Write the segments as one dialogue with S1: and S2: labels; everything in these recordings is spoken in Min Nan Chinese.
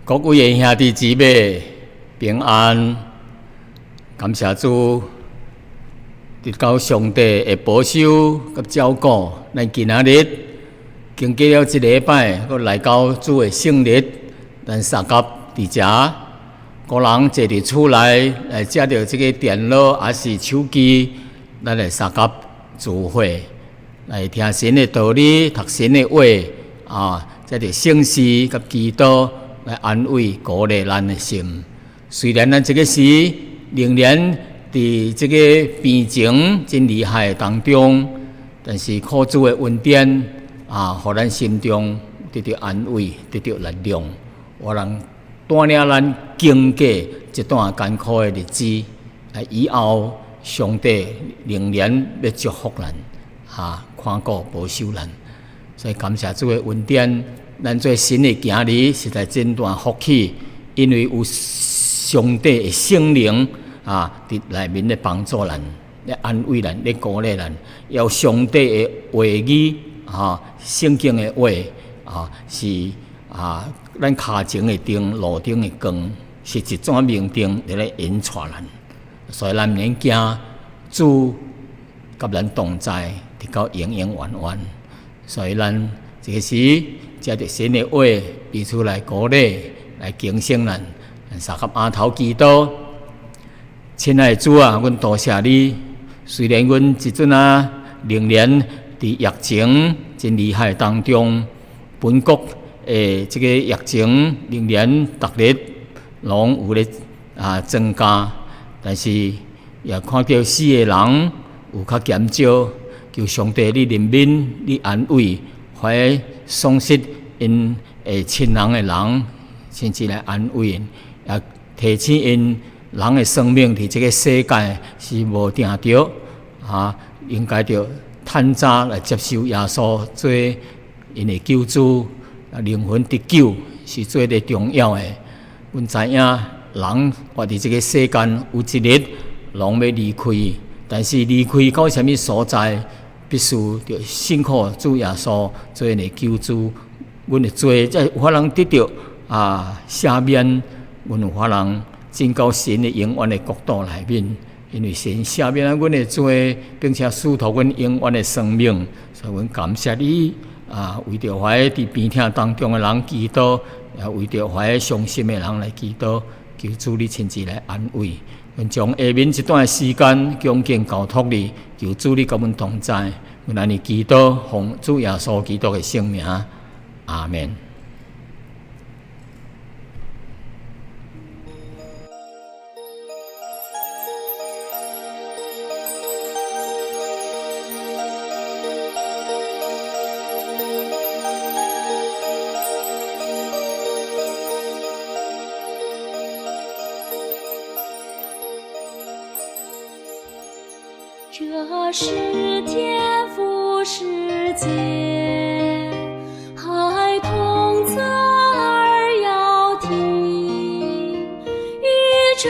S1: 各位的兄弟姊妹平安，感謝主，得到上帝的保守佮照顧，咱今仔日經過了一禮拜，閣來到主的聖日，咱相佮佇遮，各人坐佇厝內來藉著這個電腦抑是手機，咱來相佮聚會，來聽神的道理，讀神的話，啊，藉著聖詩佮祈禱來安慰鼓勵咱的心。雖然咱這個時仍然佇這個病情真厲害當中，但是靠主的恩典啊，予咱心中得著安慰，得著力量，予人帶領咱經過這段艱苦的日子。啊，以後上帝仍然欲祝福咱，哈，看顧保守咱。所以感謝主的恩典，咱做神的囝兒實在真大福氣，因為有上帝的聖靈啊，佇內面咧幫助咱，咧安慰咱，咧鼓勵咱。有上帝的話語啊，聖經的話啊，是啊，咱跤前的燈，路頂的光，是一盞明燈佇咧引帶咱。所以咱毋免驚，主佮咱同在，直到永永遠遠。所以咱這個時藉著神的話，彼此來鼓勵，來警醒咱。相佮阿頭祈禱，親愛的主啊，阮多謝你。雖然阮這陣啊，仍然佇疫情真厲害當中，本國的這個疫情仍然逐日攏有咧啊增加，但是也看著死的人有較減少。求上帝你憐憫，你安慰，予喪失𪜶的親人的人，親自來安慰𪜶，也提醒𪜶人的生命佇這個世界是無定著，啊，應該著趁早來接受耶穌做𪜶的救主，靈魂得救是最咧重要的。阮知影人活佇這個世間有一日攏欲離開，但是離開到啥物所在，必須著信靠主耶穌做𪜶的救主。阮的罪才有法通得著啊赦免，阮有法通進到神的永遠的國度內面。因為神赦免了阮的罪，並且賜予阮永遠的生命，所以阮感謝你啊！為著懷佇病痛當中的人祈禱，也為著懷傷心的人來祈禱，求主你親自來安慰。阮將下面這段時間恭敬交託你，求主你佮阮同在。阮按呢祈禱，奉主耶穌基督的聖名，阿們。
S2: 這是天父世界，孩童側耳要聽，宇宙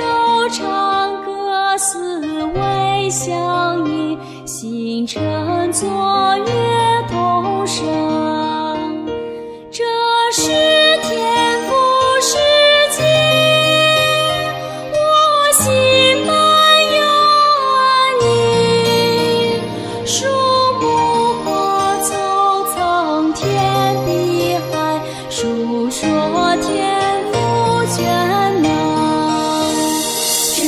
S2: 唱歌四維相應，星辰作樂同聲。這是天父世界，我心滿有安寧。樹木花草蒼天碧海，述說天父全能。這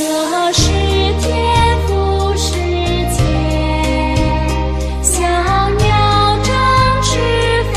S2: 是天父世界，小鳥展翅飛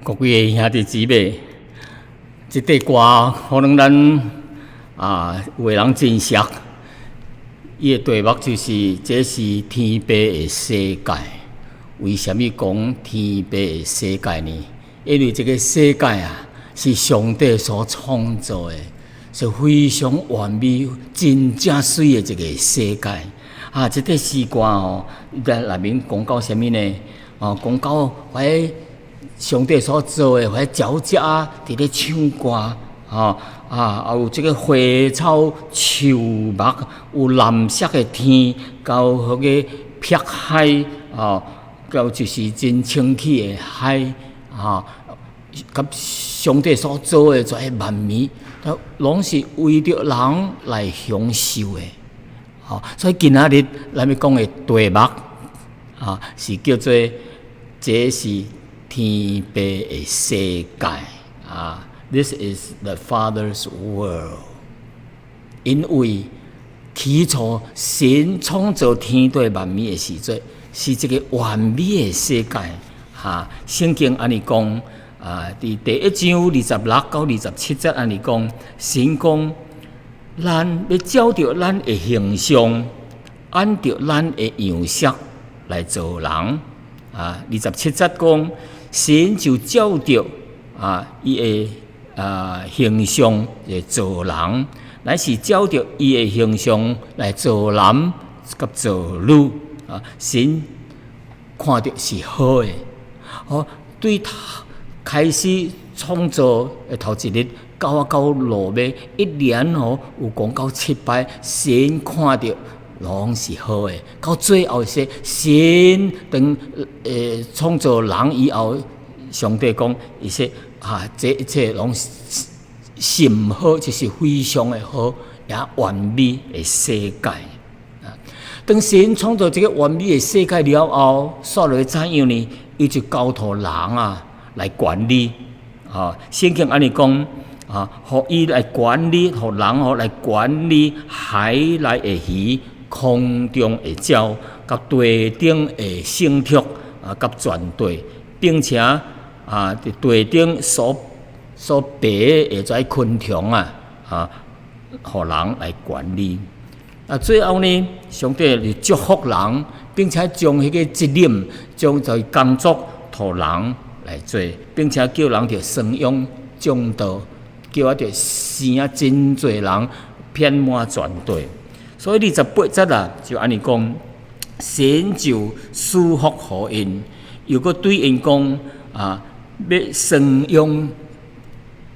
S1: 各位兄弟姊妹，這塊歌可能咱啊有的人真熟，伊的題目就是「這是天父的世界」。為啥物講天父的世界呢？因為這個世界啊，是上帝所創造的，是非常完美、真正媠的一個世界。啊，這塊詩歌哦，在內面講到啥物呢？哦，講到遐上帝所造的，遐鳥隻佇咧唱歌，吼啊，有這個花草樹木，有藍色的天，到彼個碧海，吼，到就是真清氣的海，吼，佮上帝所造的這些萬物，都攏是為著人來享受的，吼。所以今仔日咱欲講的題目，啊，是叫做這是天父的世界啊！This is the Father's world。因為起初神創造天地萬物的時陣，是一個完美的世界。哈，聖經按呢講啊，佇第一章26到27節按呢講，神講，咱欲照著咱的形象，按著咱的樣式來造人。啊，27節講，神就照著啊，伊的啊形象來造人，乃是照著伊的形象來造男佮造女。啊，神看著是好的。好，對開始創造的頭一日到落尾，一連吼有講到七擺，神看著攏是好的。到最後是神當創造人以後，上帝講，伊說啊，這一切攏甚好，就是非常的好，也完美的世界。啊，當神創造這個完美的世界了後，煞落怎樣呢？伊就交託人啊來管理。啊，聖經按呢講啊，予伊來管理，予人吼來管理海內的魚、空中的鳥、佮地頂的牲畜啊，佮全地，並且啊，佇地頂所爬的這昆蟲啊，啊，予人來管理。啊，最後呢，上帝就祝福人，並且將彼個責任，將這個工作予人來做，並且叫人著生養眾多，叫啊著生啊真濟人，遍滿全地。所以28節啊，就按呢講，神就賜福予𪜶，又閣對𪜶講啊，欲生養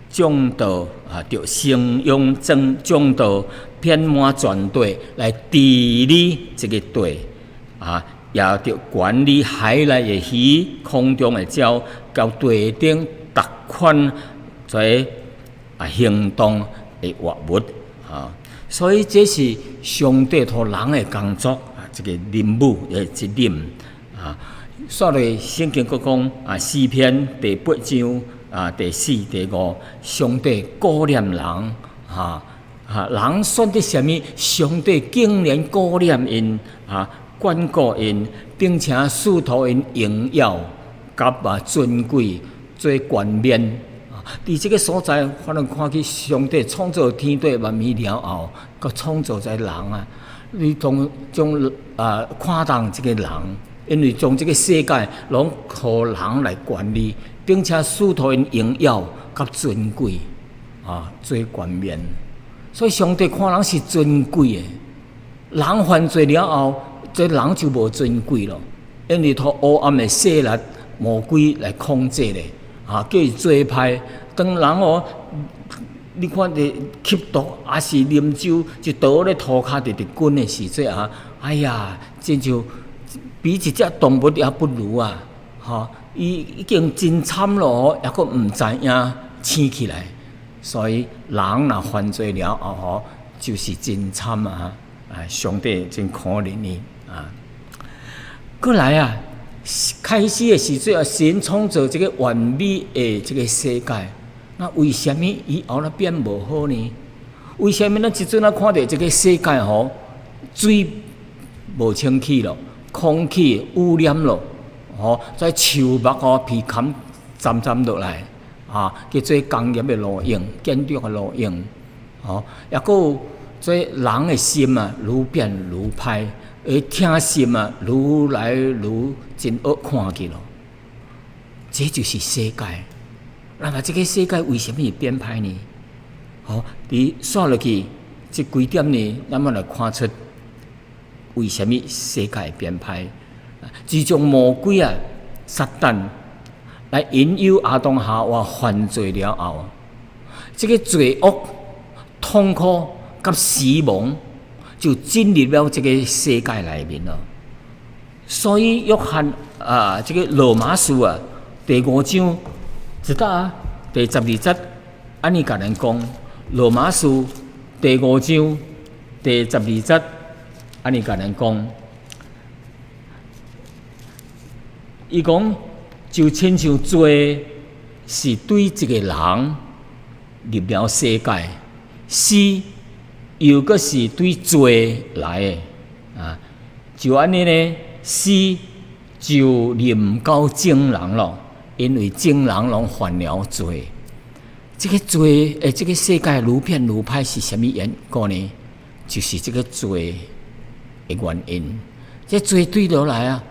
S1: 眾多啊，著生養增眾多，遍滿全地來治理這個地啊，也著管理海內的魚、空中的鳥，佮地頂逐款這啊行動的活物啊。所以這是上帝予人的工作啊，這個任務的責任啊。煞落聖經閣講啊，詩篇第八章啊第四、第五，上帝顧念人啊啊，人算得啥物？上帝竟然顧念𪜶啊，眷顧𪜶，並且賜予𪜶榮耀佮啊尊貴做冠冕。佇這個所在，反而看見上帝創造天地萬物了後，閣創造這人啊！伊將將啊看重這個人，因為將這個世界攏予人來管理，並且賜予𪜶榮耀佮尊貴啊，做冠冕。所以上帝看人是尊貴的，人犯罪了後，這人就無尊貴咯，因為予黑暗的勢力魔鬼來控制咧。啊，叫伊做歹。當人哦，你看佇吸毒，抑是啉酒，就倒咧塗跤直直滾的時陣啊，哎呀，真像比一隻動物也不如啊！吼，伊已經真慘咯，猶閣毋知影醒起來。所以人若犯罪了後吼，就是真慘啊！啊，上帝真可憐伊啊。閣來啊！開始的時陣啊，神創造這個完美的這個世界，那為啥物以後咧變無好呢？為啥物咱這陣啊看著這個世界吼，水無清氣咯，空氣污染咯，吼，這樹木吼被砍沉沉落來啊，去做工業的路用、建築的路用，吼，抑閣有這人的心啊，愈變愈歹，會疼心啊，愈來愈真惡看去咯。這就是世界。那麼這個世界為啥物會變歹呢？吼，佇煞落去這幾點呢，咱們來看出為啥物世界會變歹。自從魔鬼啊、撒旦來引誘亞當夏娃犯罪了後，這個罪惡、痛苦佮死亡就進入了這個世界內面咯。所以約翰啊，這個羅馬書啊，第五章一到啊，第12節，按呢共咱講，羅馬書第五章第十二節，按呢共咱講，伊講就親像罪是對一個人入了世界，死又閣是對罪來的啊，就按呢呢，死就臨到眾人咯。因為眾人攏犯了罪，這個罪，這個世界愈變愈歹是啥物緣故呢？就是這個罪的原因。這罪對佗來啊，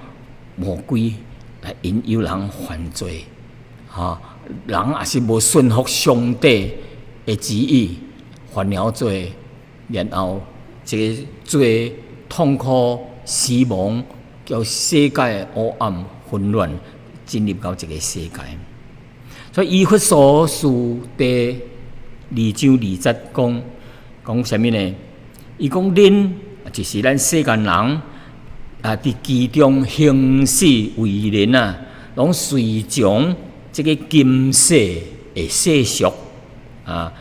S1: 魔鬼來引誘人犯罪，哈，人也是無順服上帝的旨意，犯了罪，然後這個罪、痛苦、死亡，叫世界黑暗混亂。進入到這個世界，所以以弗所書第二章二節講講啥物呢？伊講恁就是咱世間人啊，佇其中行事為人啊，攏隨從這個今世的世俗啊，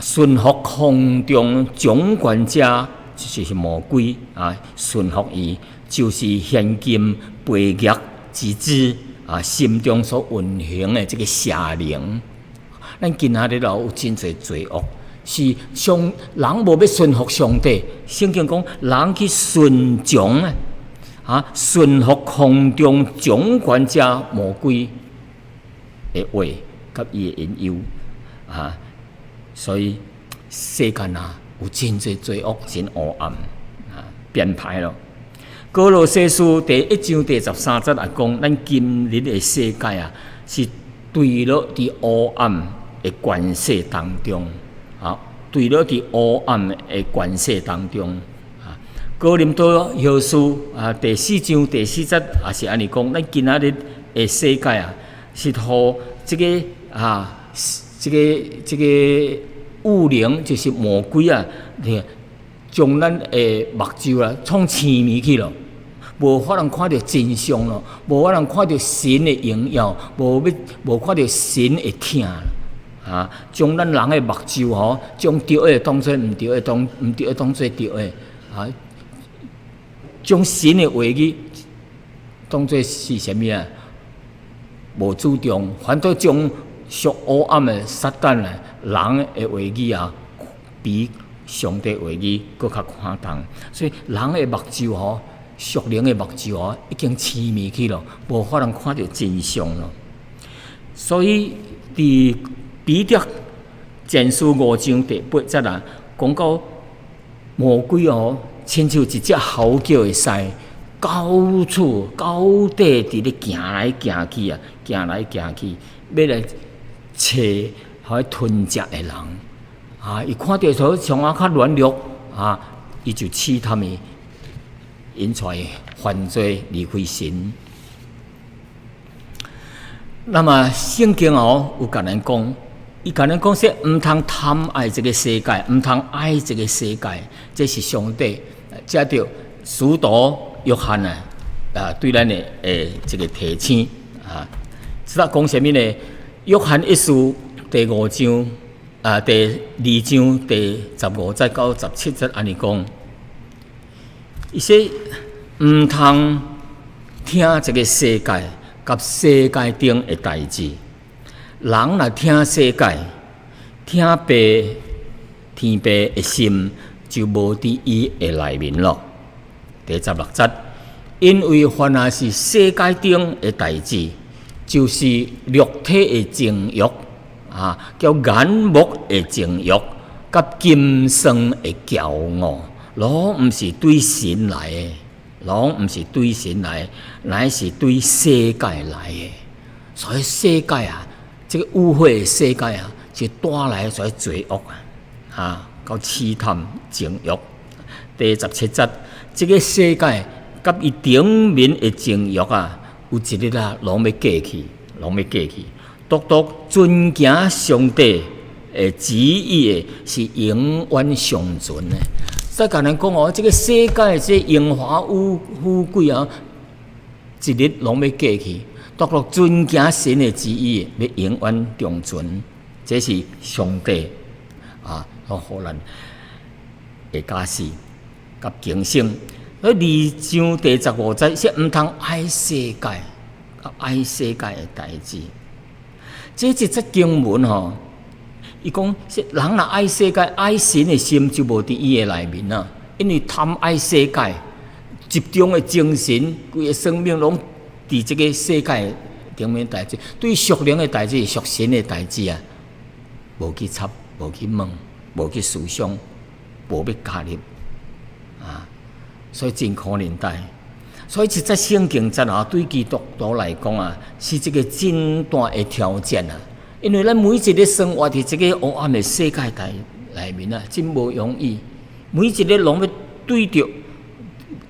S1: 順服空中掌權者，就是魔鬼啊，順服伊，就是現今悖逆之子。啊，心中所運行的這個邪靈，咱今仔日咯有真濟罪惡，是上人無欲順服上帝。聖經講，人去順從啊，啊，順服空中掌權者魔鬼的話，佮伊的引誘啊，所以世間啊有真濟罪惡，真黑暗啊，變歹咯。歌羅西書第一章第十三節也講，咱今日的世界啊，是墜落佇黑暗的權勢當中，啊，墜落佇黑暗的權勢當中。啊，哥林多後書啊第四章第四節也是按呢講，咱今仔日的世界啊，是予這個啊，這個這個惡靈，就是魔鬼啊，將咱的目睭啊，創青迷去咯。無法通看著真相咯，無法通看著神的榮耀，無欲無看著神的疼啊！將咱人的目睭吼，將對的當做毋對的，當毋對的當做對的啊！將神的話語當做是啥物啊？無注重，反倒將屬黑暗的撒旦啊，人的話語啊，比上帝話語閣較看重，所以人的目睭吼，屬靈的目睭吼，已經痴迷去咯，無法通看著真相咯。所以佇彼得前書五章第八節啊，講到魔鬼哦，親像一隻嚎叫的獅，到處到底佇咧行來行去啊，行來行去，欲來揣予伊吞食的人啊！伊看著說上仔較軟弱啊，伊就試探伊。引出來犯罪離開神。那麼聖經哦有共咱講，伊共咱講說，毋通貪愛這個世界，毋通愛這個世界，這是上帝藉著使徒約翰啊，啊對咱的誒這個提醒啊。這搭講啥物呢？約翰一書第五章啊，第二章第十五節到十七節按呢講。伊說毋通疼這個世界佮世界頂的代誌。人若疼世界，疼爸天父的心就無佇伊的內面咯。第十六節，因為凡若是世界頂的代誌，就是肉體的情慾啊，叫眼目的情慾，佮今生的驕傲，攏毋是對神來的，攏毋是對神來，乃是對世界來的。所以世界啊，這個污穢的世界啊，是帶來這罪惡啊，啊，佮試探情慾。第17節，這個世界佮伊頂面的情慾啊，有一日啊，攏欲過去，攏欲過去。獨獨遵行上帝的旨意的，是永遠長存的。再共咱講哦，這個世界這榮華富貴啊，一日攏欲過去。獨獨遵行神的旨意，欲永遠長存。這是上帝啊，所予咱的教示佮警醒。所以二章第15節是毋通愛世界，愛世界的代誌。這一節經文吼，伊講是人若愛世界、愛神的心就無佇伊的內面啊。因為貪愛世界，集中的精神、規个生命攏佇這個世界頂面代誌，對屬靈的代誌、屬神的代誌啊，無去插、無去問、無去思想、無欲加入啊，所以真可憐代。所以這節聖經節啊，對基督徒來講啊，是一個真大的挑戰啊！因為咱每一日生活佇這個黑暗的世界內內面啊，真無容易。每一日攏欲對著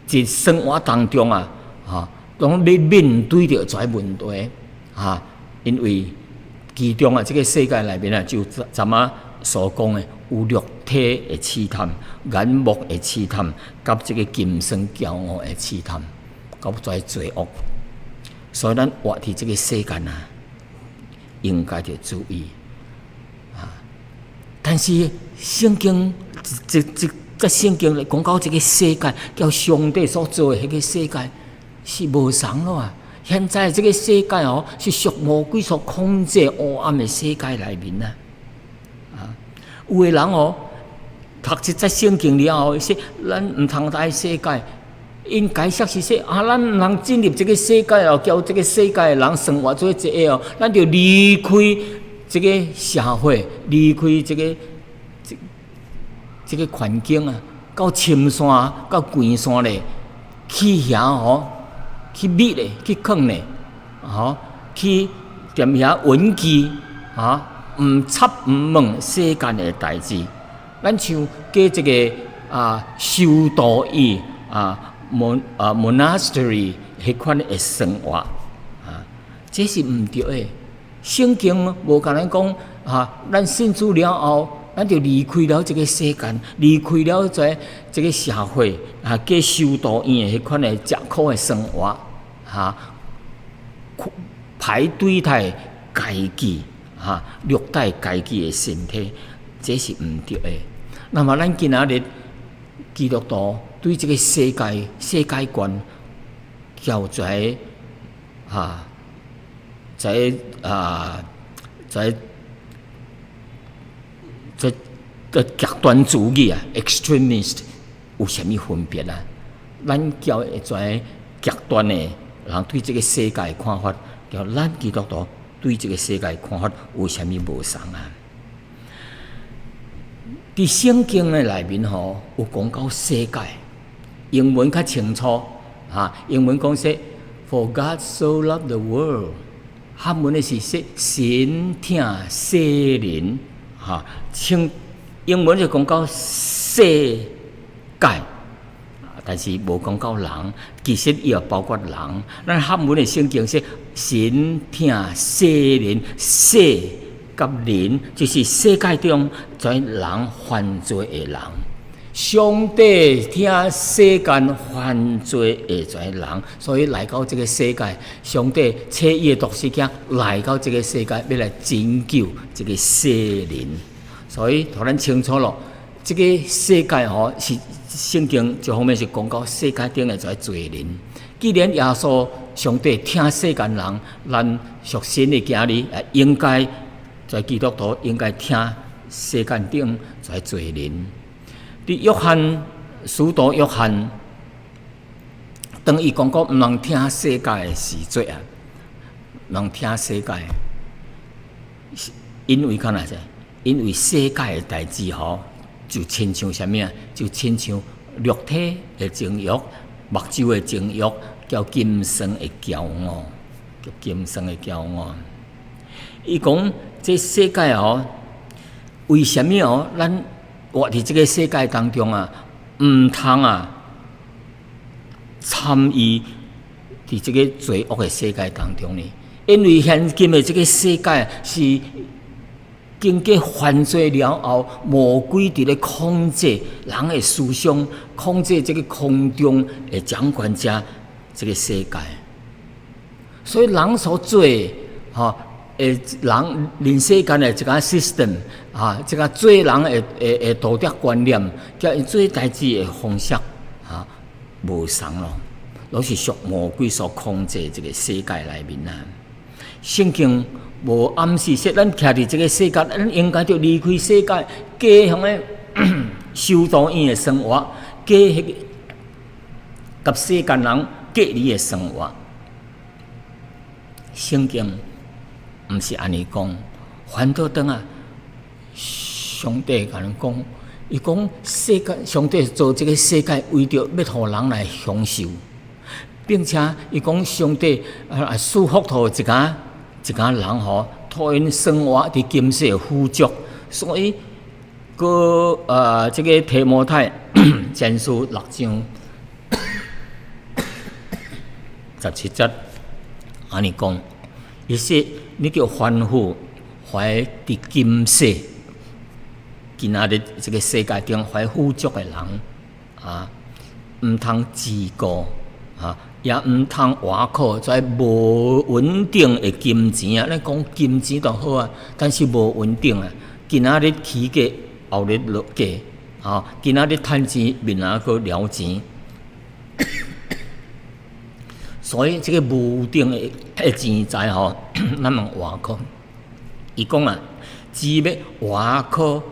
S1: 佇生活當中啊，哈，攏欲面對著這問題，哈，因為其中啊，這個世界內面啊，就怎麼所講的，有肉體的試探、眼目的試探，佮這個今生驕傲的試探。佮這罪惡，所以咱活佇這個世間啊，應該著注意啊。但是聖經這這這聖經來講到這個世界，叫上帝所造的彼個世界是無仝囉啊。現在這個世界哦，是屬魔鬼所控制黑暗的世界內面啊。啊，有的人哦，讀這節聖經了後，說咱毋通愛世界。𪜶解釋是說啊，咱毋通進入這個世界哦，佮這個世界的人生活做一個哦，咱就離開這個社會，離開這個這這個環境啊，到深山、到關山咧，去遐吼，去匿咧，去囥咧，吼，去踮遐隱居，哈，毋插毋問世間的代誌。咱像過這個啊，修道院啊。Monastery 彼款的生活啊，這是毋對的。聖經無共咱講啊，咱信主了後，咱就離開了這個世間，離開了這這個社會啊，過修道院的彼款的艱苦的生活，哈，排對待家己，哈，虐待家己的身體，這是毋對的。那麼咱今仔日基督徒對這個世界世界觀，叫做啊，在啊，在這這極端主義啊，extremist 有啥物分別啊？咱佮這極端的人對這個世界的看法，佮咱基督徒對這個世界的看法有啥物無仝啊？佇聖經的內面吼，有講到世界，英文較清楚，哈，英文講說，For God so loved the world，漢文的是說神疼世人，哈，像英文就講到世界，但是無講到人，其實伊也包括人。咱漢文的聖經說神疼世人，世佮人，就是世界中這人犯罪的人。上帝疼世間犯罪的這人，所以來到這個世界，上帝差伊的獨生囝來到這個世界，欲來拯救這個世人。所以，予咱清楚囉，這個世界吼是聖經這方面是講到世界頂的這罪人。既然耶穌上帝疼世間人，咱屬神的囝兒啊，應該在基督徒應該疼世間頂這罪人。佇約翰使徒約翰，當伊講過毋通疼世界的時陣啊，毋聽世界，因為敢若啥？因為世界的代誌吼，就親像啥物啊？就親像肉體的情慾、目睭的情慾，佮今生的驕傲，佮今生的驕傲。伊講這世界吼，為啥物吼？咱活佇這個世界當中啊，毋通啊參與佇這個罪惡的世界當中呢？因為現今的這個世界是經過犯罪了後，魔鬼佇咧控制人的思想，控制這個空中的掌權者，這個世界。所以人所做的，吼，人人世間的這個 system，啊，這個做人的道德觀念，佮𪜶做代誌的方式，啊，無仝咯，攏是屬魔鬼所控制這個世界內面啊。聖經無暗示說，咱徛佇這個世界，咱應該著離開世界，過彼個修道院的生活，過彼個佮世間人隔離的生活。聖經毋是按呢講，反倒轉啊！上帝共咱講，伊講世界，上帝造這個世界，為著欲予人來享受，並且伊講上帝啊賜福予一家一家人吼，予𪜶生活佇今世富足，所以閣這個提摩太前書六章17節按呢講，伊說你著吩咐懷佇今世，今仔日這個世界中懷富足的人啊，毋通自高啊，也毋通倚靠這無穩定的金錢啊。咱講金錢就好啊，但是無穩定啊。今仔日起價，後日落價，啊，今仔日趁錢，明仔閣了錢。所以這個無穩定的錢財吼，咱毋倚靠。伊講啊，只欲倚靠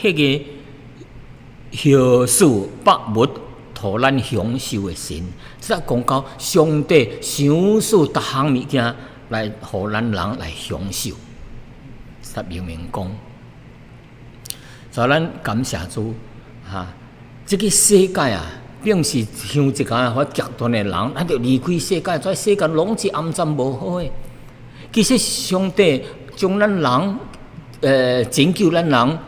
S1: 彼個曉賜百物，予咱享受的神，這講到上帝賞賜逐項物件來予咱人來享受。實明明講，所以咱感謝主，哈，這個世界啊，並毋是像一個好極端的人，咱著離開世界，這世間攏是骯髒無好的。其實上帝將咱人，拯救咱人，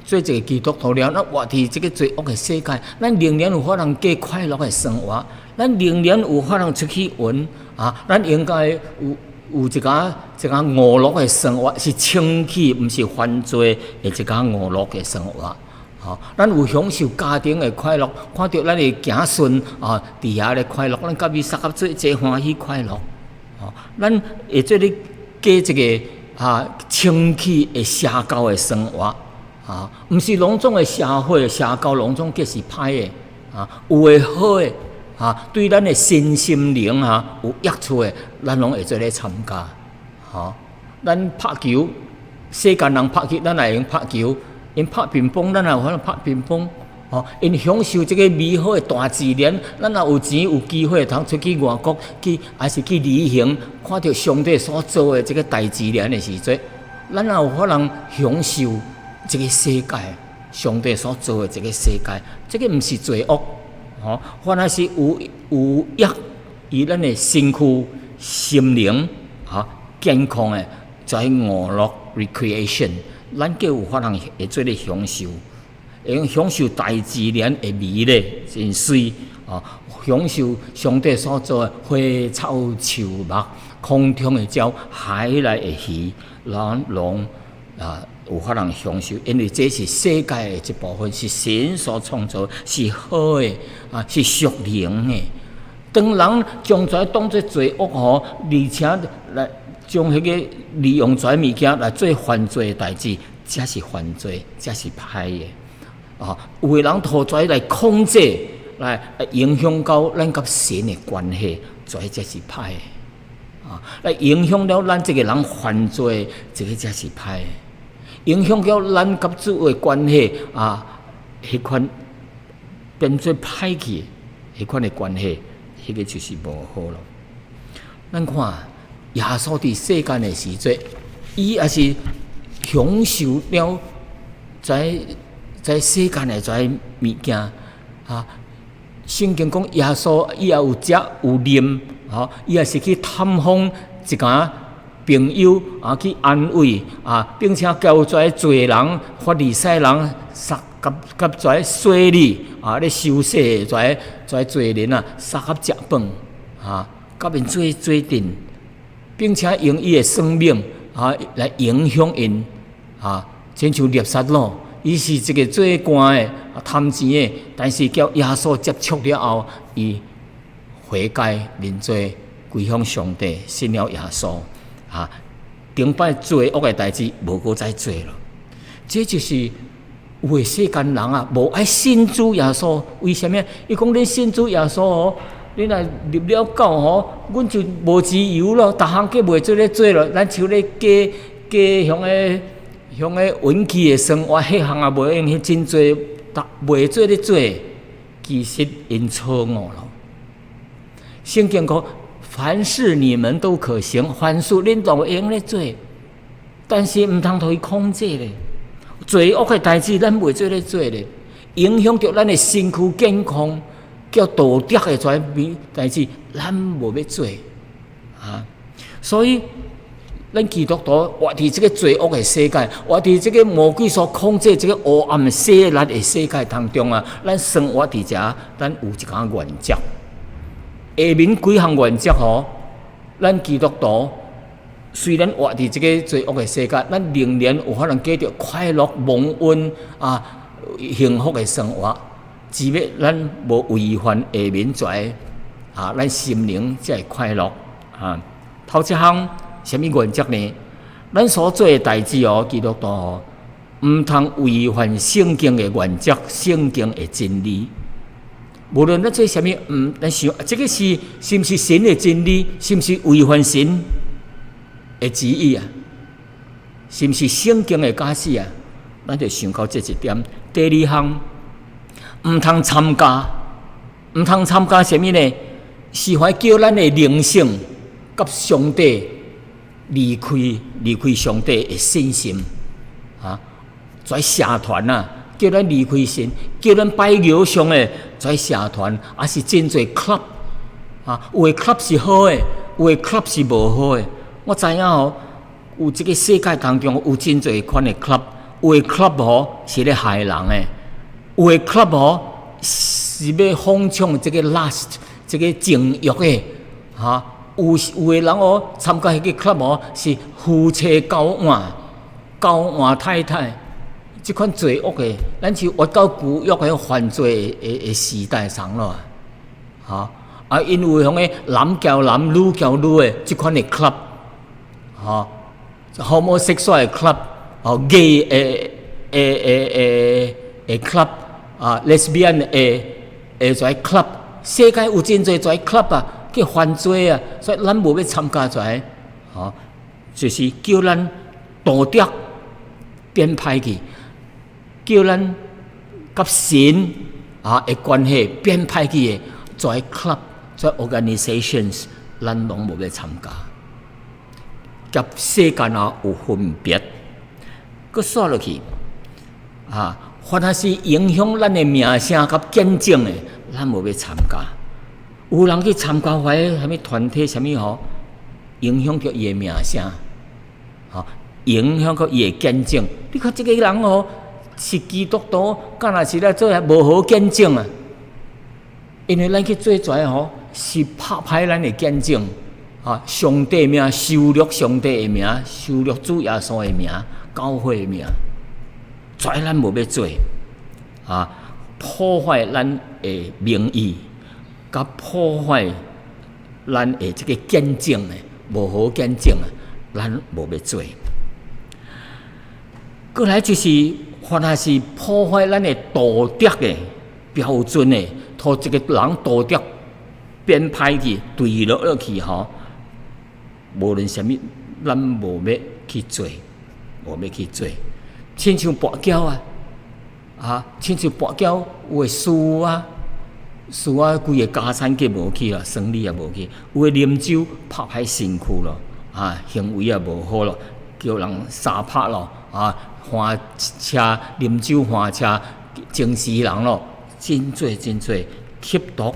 S1: 做一個基督徒了，咱活佇這個罪惡的世界，咱仍然有法通過快樂的生活，咱仍然有法通出去玩啊！咱應該有一個一個娛樂的生活，是清氣，毋是犯罪的一個娛樂的生活。吼，咱有享受家庭的快樂，看著咱的子孫啊，佇遐咧快樂，咱佮伊相佮做齊歡喜快樂。吼，咱會做咧過一個啊清氣的社交的生活。啊，毋是攏總的社會社交攏總皆是歹的，啊，有的好的，啊，對咱的身心靈啊有益處的，咱攏會做咧參加。吼，咱拍球，世間人拍球，咱也會用拍球；𪜶拍乒乓，咱也有法度拍乒乓。吼，𪜶享受這個美好的大自然，咱若有錢有機會通出去外國去，還是去旅行，看著上帝所造的這個大自然的時陣，咱也有法通享受這個世界，上帝所造的這個世界，這個毋是罪惡，吼，反而是有益於咱的身軀、心靈，吼，健康的，這娛樂 recreation，咱閣有法通會做咧享受，會用享受大自然的美麗，真媠，哦，享受上帝所造的花草樹木、空中的鳥、海內的魚，咱攏啊有法通享受，因為這是世界的一部分，是神所創造，是好的啊，是屬靈的。當人將這當做罪惡吼，而且來將彼個利用這物件來做犯罪的代誌，這是犯罪，這是歹的。啊，有的人圖這來控制，來影響到咱佮神的關係，這才是歹的。啊，來影響了咱這個人犯罪，這個才是歹的。影響了咱佮主的關係啊，彼款變做歹去，彼款的關係，彼個就是無好咯。咱看耶穌佇世間的時陣，伊也是享受了在世間的這物件啊。聖經講耶穌伊也有食有啉，吼，伊也是去探訪一寡朋友啊，去安慰啊，並且交這罪人、法利賽人、殺佮佮這稅吏啊，咧收稅的這罪人啊，相佮食飯啊，佮𪜶做做陣，並且用伊的生命啊來影響𪜶啊，親像拉撒路，伊是一個做官的、貪錢的，但是佮耶穌接觸了後，伊悔改認罪，歸向上帝，信了耶穌。啊，頂擺罪惡的代誌無閣再做了。這就是有的世間人啊，無愛信主耶穌。為啥物？伊講恁信主耶穌哦，恁若入了教吼，阮就無自由咯，逐項計袂做咧做咯。咱像咧過過遐個穩氣的生活，彼項也袂用，彼真濟，逐袂做咧做，其實𪜶錯誤咯。聖經講，凡事你們都可行，凡事恁都會用咧做，但是毋通予伊控制咧。罪惡的代誌，咱袂做咧做咧，影響著咱的身軀健康，佮道德的這代誌，咱無欲做啊。所以，咱基督徒活佇這個罪惡的世界，活佇這個魔鬼所控制這個黑暗勢力的世界當中啊，咱生活佇遮，咱有一寡原則。下面幾項原則吼，咱基督徒雖然活佇這個罪惡的世界，咱仍然有可能過著快樂、蒙恩啊、幸福的生活。只欲咱無違反下面這啊，咱心靈才會快樂啊。頭一項，啥物原則呢？咱所做的代誌哦，基督徒哦，毋通違反聖經的原則、聖經的真理。無論咱做啥物，毋咱想，這個是毋是神的真理？是毋是違反神的旨意啊？是毋是聖經的教示啊？咱就想到這一點。第二項，毋通參加，毋通參加啥物呢？是會叫咱的靈性佮上帝離開，離開上帝的信心啊！這社團啊，叫咱離開神，叫咱拜偶像的這社團，抑是真濟 club 啊，有的 club 是好的，有的 club 是無好的。我知影吼，有這個世界當中有真濟款的 club，有的 club 吼是咧害人的，有的 club 吼是欲放縱這個 lust，這個情慾的，哈。有的人哦，參加彼個 club 哦，是夫妻交換，交換太太，這款罪惡的，咱是活到舊約的犯罪的時代上咯，哈啊，因為響個男交男、女交女的這款的 club，哈，homosexual 的 club，哦，gay 的 club，啊，lesbian 的這 club，世界有真濟這 club 啊，去犯罪啊，所以咱無欲參加這個，吼，就是叫咱道德變歹去，叫咱佮神啊的關係變歹去的，這 club、這 organizations，咱攏無欲參加，佮世間啊有分別，閣煞落去啊，凡係是影響咱的名聲佮見證的，咱無欲參加。有人去參加遐啥物團體，啥物吼，影響著伊的名聲，吼，影響著伊的見證。你看這個人哦，是基督徒，敢若是咧做無好見證啊？因為咱去做這吼，是拍歹咱的見證，啊，上帝名羞辱上帝的名，羞辱主耶穌的名，教會的名，這咱無欲做，啊，破壞咱的名譽，佮破壞咱的這個見證的無好見證啊，咱無欲做。過來就是，凡係是破壞咱的道德的標準的，予一個人道德變歹去、墜落去吼，無論啥物，咱無欲去做，無欲去做。親像跋筊啊，啊，親像跋筊有的輸啊。輸啊，規个家產計無去啦，生理也無去。有的啉酒拍歹身軀咯，啊，行為也無好咯，叫人相拍咯，啊，翻車啉酒翻車，整死人咯，真濟真濟吸毒，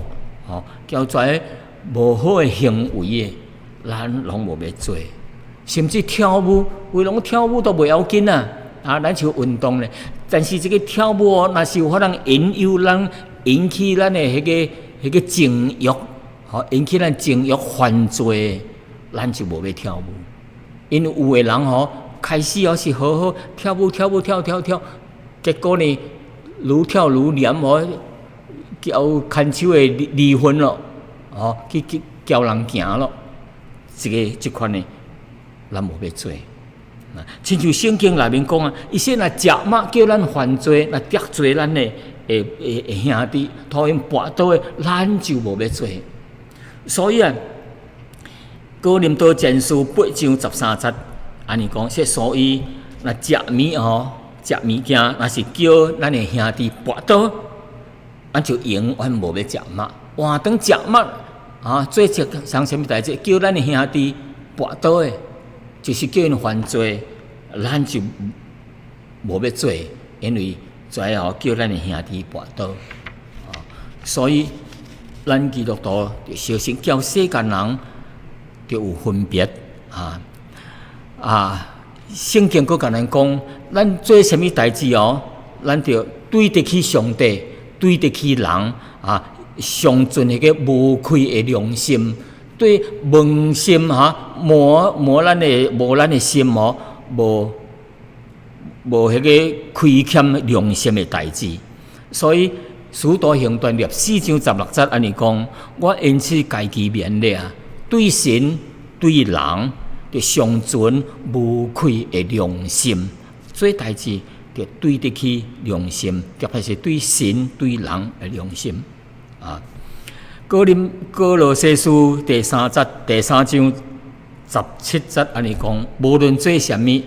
S1: 吼，交這無好的行為的，咱攏無欲做，甚至跳舞，有人跳舞都袂要緊啊，啊，咱像運動咧，但是這个跳舞哦，若是有可能引誘咱引起咱的彼个情慾，吼，引起咱情慾犯罪，咱就無欲跳舞。因為有的人吼，開始哦是好好跳舞跳舞跳跳跳，結果呢，愈跳愈黏哦，交牽手的離婚咯，哦，去交人行咯，這个這款的，咱無欲做。親像聖經內面講啊，伊說若食肉叫咱犯罪，若得罪咱的兄弟，予𪜶跋倒的，咱就無欲做。所以啊，哥林多前書八章十三節，按呢講，說所以若食物吼，食物件，若是叫咱的兄弟跋倒，咱就永遠無欲食肉。換轉食肉啊，做一項啥物代誌，叫咱的兄弟跋倒的，就是叫𪜶犯罪，咱就無欲做，因為這吼叫咱的兄弟跋倒。所以咱基督徒就小心，佮世間人就有分別啊啊！聖經閣共咱講，咱做啥物代誌哦，咱著對得起上帝，對得起人啊，常存彼个無愧的良心，對歕心哈，無無咱的無咱的心哦，無彼个虧欠良心的代誌，所以使徒行傳廿四章十六節按呢講，我因此家己勉勵啊，對神對人，著常存無愧的良心，做代誌著對得起良心，特別是對神對人的良心啊。哥林歌羅西書第三節第三章十七節按呢講，無論做啥物，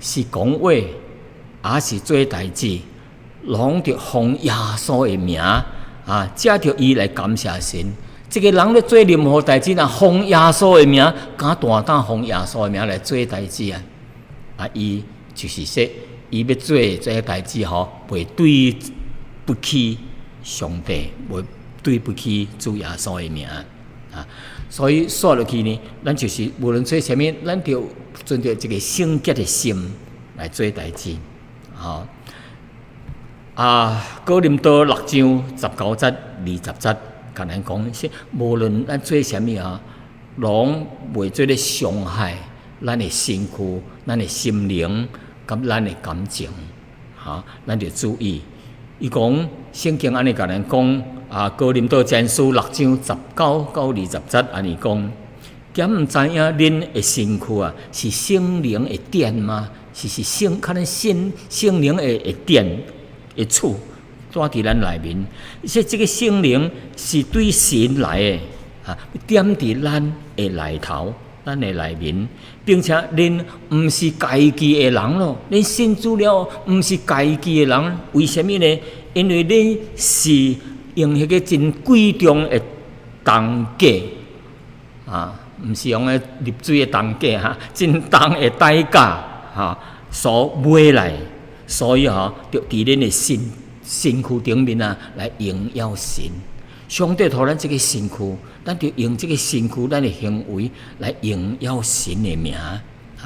S1: 是講話，抑是做代誌，攏著奉耶穌的名啊，藉著伊來感謝神。一个人咧做任何代誌，若奉耶穌的名，敢大膽奉耶穌的名來做代誌啊！啊，伊就是說，伊欲做這个代誌吼，袂對不起上帝，袂對不起主耶穌的名啊！所以煞落去呢，咱就是無論做啥物，咱著存著一个聖潔的心來做代誌，吼。啊，哥林多六章十九節、二十節，共咱講，說無論咱做啥物啊，攏袂做咧傷害咱的身軀、咱的心靈、佮咱的感情，哈，咱著注意。伊講聖經按呢共咱講，啊，哥林多前書六章十九到二十節按呢講，敢毋知影恁的身軀啊，是聖靈的殿嗎？是聖，可能聖聖靈的殿的厝，住佇咱內面。說這个聖靈是對神來的，啊，踮佇咱的內頭，咱的內面，並且恁毋是家己的人咯，恁信主了，毋是家己的人，為啥物呢？因為恁是用彼个真貴重的重價，啊，毋是用个入水的重價哈，真重的代價哈所買來，所以吼，著佇恁的身軀頂面啊，來榮耀神。上帝予咱這个身軀，咱著用這个身軀，咱的行為來榮耀神的名啊！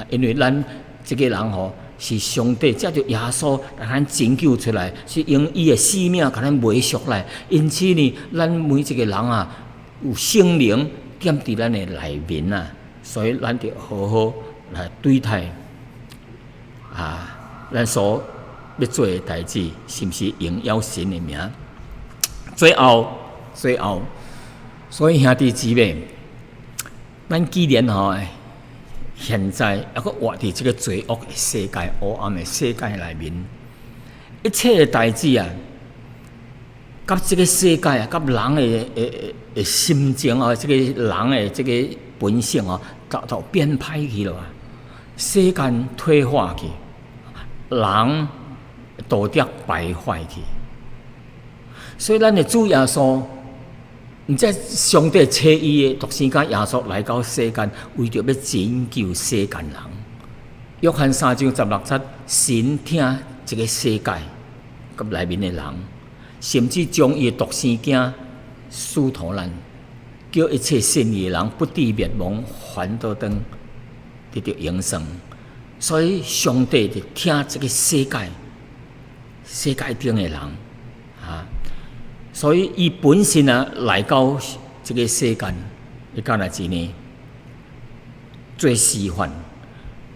S1: 因為咱這个人吼，是上帝藉著耶穌來咱拯救出來，是用伊的性命共咱買贖來。因此呢，咱每一个人啊，有聖靈踮佇咱的內面啊，所以咱著好好來對待啊，咱所欲做的代誌，是毋是榮耀神的名？最後，最後，所以兄弟姊妹，咱既然吼，現在猶閣活佇這个罪惡的世界、黑暗的世界內面，一切的代誌啊，佮這个世界啊，佮人的心情啊，這个人的這个本性哦，都變歹去了啊！世間退化去，人道德敗壞去，所以咱的主耶穌，毋毋知上帝差伊的獨生囝耶穌來到世間，為著欲拯救世間人。約翰3章16節，神疼這个世界佮內面的人，甚至將伊的獨生囝賜予咱，叫一切信伊的人不致滅亡，反倒當得著永生。所以上帝就疼這个世界，世界頂的人啊，所以伊本身啊來到這个世間，伊敢若是呢做示範。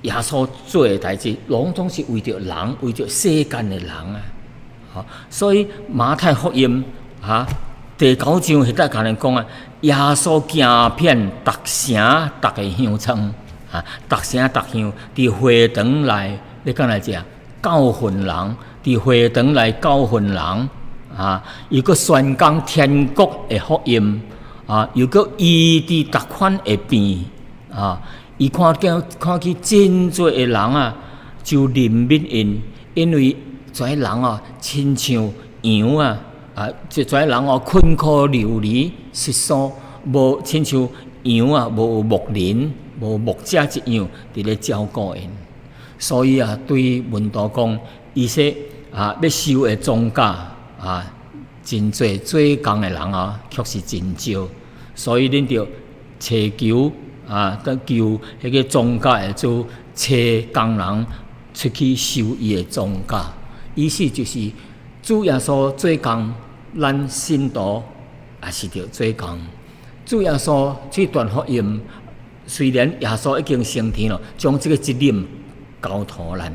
S1: 耶穌做的代誌，攏總是為著人，為著世間的人啊！所以馬太福音啊第九章，彼搭共咱講啊，耶穌行遍逐城逐个鄉村啊，逐城逐鄉佇會堂內，你敢若知？教訓人，佇會堂內教訓人啊，又閣宣講天國的福音啊，又閣醫治逐款的病啊。伊看見看見真濟的人啊，就憐憫𪜶，因為遮人啊，親像羊啊，啊，這遮人哦，困苦流離失所，無親像羊啊，無牧人、無牧者一樣，佇咧照顧𪜶。所以啊，對門徒講，伊說啊，欲收的莊稼啊，真濟，做工的人啊，卻是真少。所以恁著祈求啊，得求彼个莊稼的主差工人出去收伊的莊稼。意思就是主耶穌做工，咱信徒也是著做工。主耶穌這段福音，雖然耶穌已經升天了，將這个責任交託咱，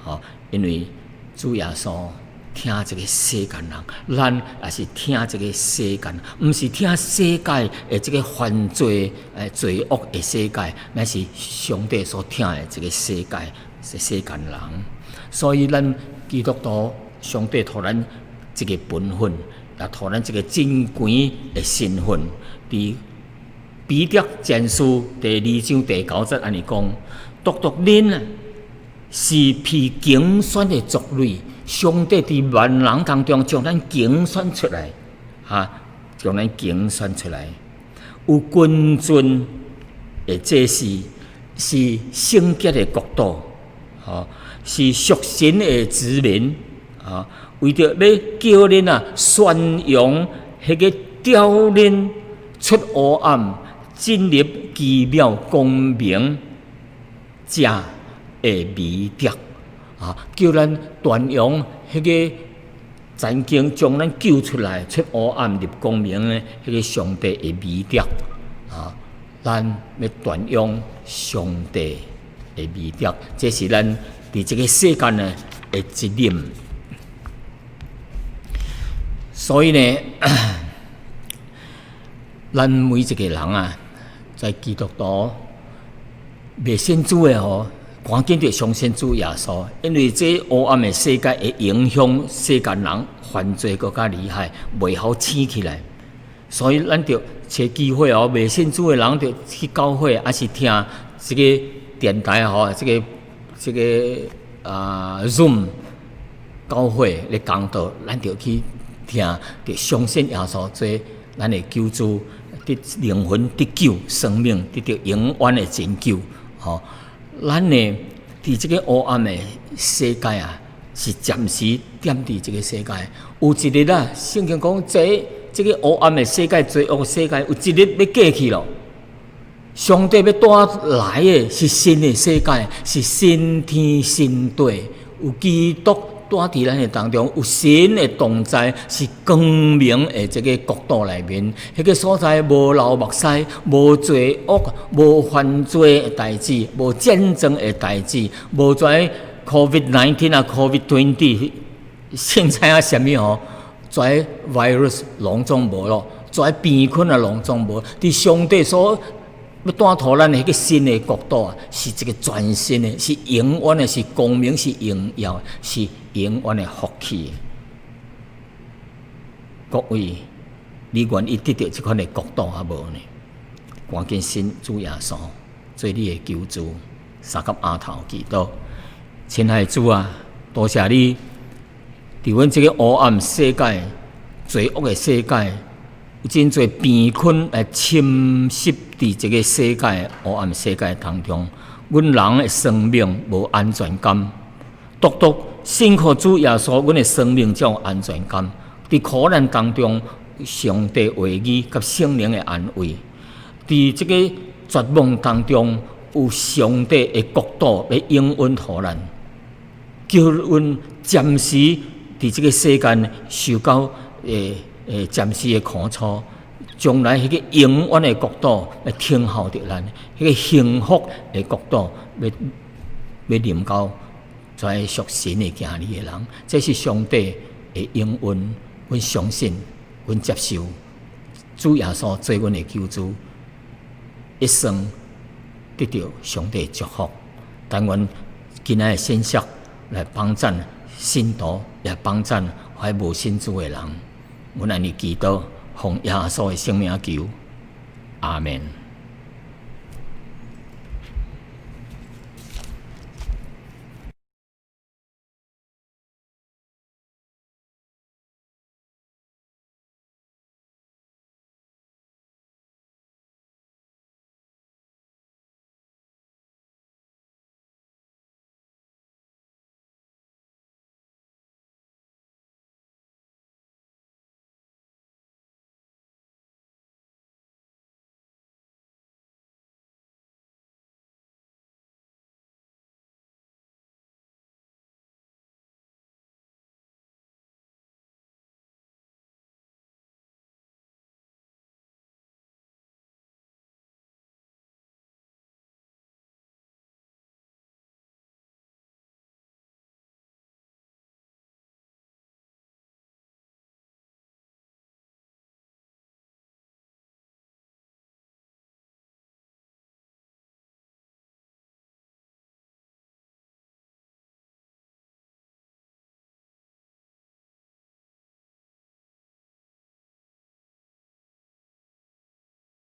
S1: 吼，因為主耶穌疼這个世間人，咱也是疼這个世間，毋是疼世界的這个犯罪、罪惡的世界，乃是上帝所疼的這个世界，是世間人。所以咱基督徒，上帝予咱這个本分，也予咱這个真懸的身份。佇彼得前書第二章第九節按呢講：獨獨恁啊，是被揀選的族類，上帝佇萬人當中將咱揀選出來，哈，將咱揀選出來，有君尊的祭司，是聖潔的國度，吼，是屬神的子民，啊，為著欲叫恁啊宣揚彼个召恁出黑暗，進入奇妙光明者的美德啊！叫咱傳揚彼个曾經將咱救出來，出黑暗入光明的彼个上帝的美德啊！咱欲傳揚上帝的美德，這是咱佇這个世間呢的責任。所以呢，咱每一个人啊，在基督徒未信主的吼，趕緊著相信主耶穌，因為這黑暗的世界會影響世間人犯罪閣較厲害，袂曉醒起來。所以咱著揣機會哦，未信主的人著去教會，抑是聽這个電台吼，這个 Zoom 教會咧講道，咱著去聽，著相信耶穌做咱的救主，得靈魂得救，生命得著永遠的拯救，吼。咱呢，佇這个黑暗的世界啊，是暫時踮佇這个世界。有一日啊，聖經講，這个黑暗的世界、罪惡世界，有一日欲過去囉。上帝欲帶來的是新的世界，是新天新地，有基督住佇咱的當中，有神的同在，是光明的這个國度內面。彼个所在無流目屎，無罪惡，無犯罪的代誌，無戰爭的代誌，無遮 COVID-19 啊，COVID-20，現在啊，啥物吼？遮 virus 攏總無囉，遮病菌啊攏總無。佇上帝所欲帶予咱的彼个新的國度啊，是一个全新的，是永遠的，是光明，是榮耀，是永遠的福氣。各位，你願意得著這款的國度抑無呢？趕緊信主耶穌做你的救主，相佮阿頭祈禱。親愛的主啊，多謝你，佇阮這个黑暗世界、罪惡的世界，有真濟病菌來侵襲佇這个世界黑暗世界當中，阮人的生命無安全感。獨獨信靠主耶穌，阮的生命才有安全感。佇苦難當中，上帝話語佮聖靈的安慰；佇這个絕望當中，有上帝的國度欲應允予咱，叫阮暫時佇這个世間受到暫時的苦楚，將來彼個永遠的國度欲等候著咱，彼個幸福的國度欲欲臨到在屬神的囝兒的人，這是上帝的應允，阮相信，阮接受主耶穌做阮的救主，一生得著上帝祝福。但願今仔的信息來幫贊信徒，也幫贊還無信主的人。阮按呢祈禱，奉耶穌的聖名求，阿們。